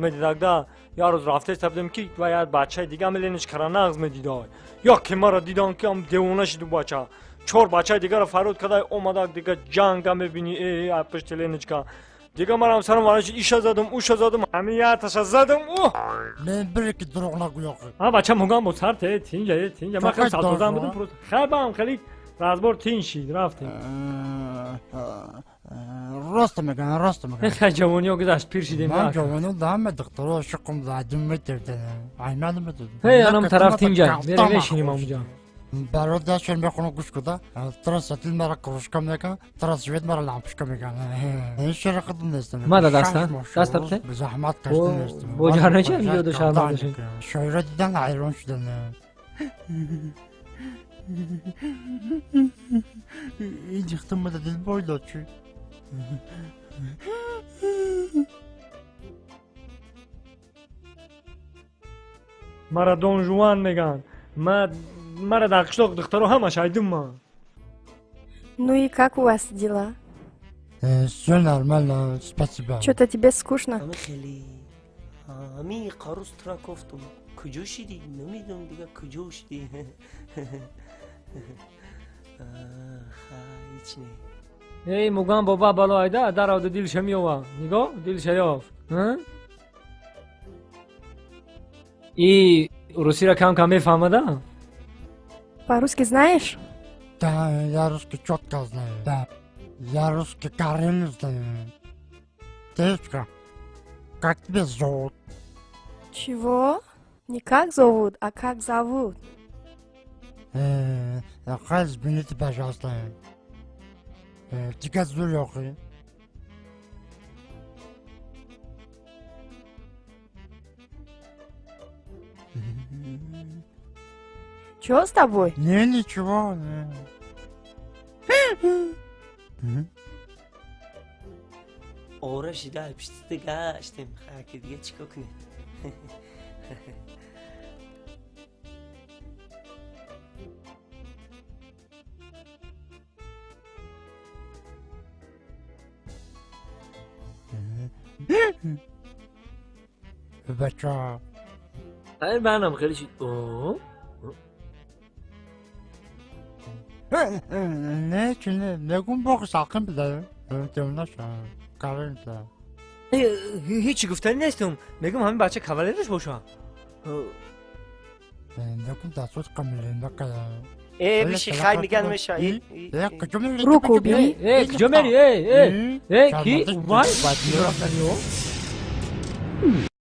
медидагда. Я рӯз рафтеста будем ки ва як бачаи дига Леночкара нағз медидай. Яке мара дидан ки ам девона шиду бача. Чор бачаи дигара фарёд када омадак дига ҷанга мебини э пушти Леночка. Дига марам сарам вараш иша задам, уша задам, ҳамин яташа задам. Ух! Мен бир ки дурӯғ нагӯй охи. А бача мугам бо сар те тинҷа тинҷа ман хеле салтозан будам просто. Хайбам хеле разбор тин шид рафтем. Рост мегӯям, рост мегӯям. Хай ҷавониҳо гузашт, пир шидем. Ман ҷавониҳо да ҳама духтаро шиқум задум метирдем. Айман метирдем. Ҳей анам тараф тинҷа, мерем мешинем онҷа. Барои дашер мехонам гӯш куда, трас сатил мара кружка мекан, трас свет мара лампочка мекан. Ин шеъри худам нестам. Мада даста? Даста бите? Заҳмат кашида нестам. Бо ҷарнача видео шарманда шуд. Шоира дидан ҳайрон шудам. Ин дихтам мада дил бой дод чӣ? Мара Дон Жуан меган. Мара дар қишлоқ духтаро ҳамаш айдум ман. Ну и как у вас дела? Все нормально, спасибо. Что-то тебе скучно? Ами қарус тра кофтум. Куҷо шидӣ? Намедонам дига куҷо шидӣ. Ҳеч не. Эй мугам боба бало айда даравду дилша меёва. Нигоҳ, дилша ёфт. И русиро кам-кам мефаҳмада? По-русски знаешь? Да, я русский четко знаю. Да, я русский корень знаю. Девочка, как тебя зовут? Чего? Не как зовут, а как зовут? Извините, пожалуйста. Тебя зовут? Чё с тобой? Не, ничего. Ора шида, пишти гаштем. Хаки дига чико кунем? Бача. Ай манам хеле шид. О. Не, чи не, мегум боғи салқин буда. Девонаша, карин буда. Ҳечи гуфтанӣ нестум. Мегум ҳамин бача кавалераш боша. Мегум дастот қамилинда када. Э, биши хай меган меша. Куҷо мери? Руку убери. Э, куҷо мери? Э, э, э, ки? Вай, рафтани.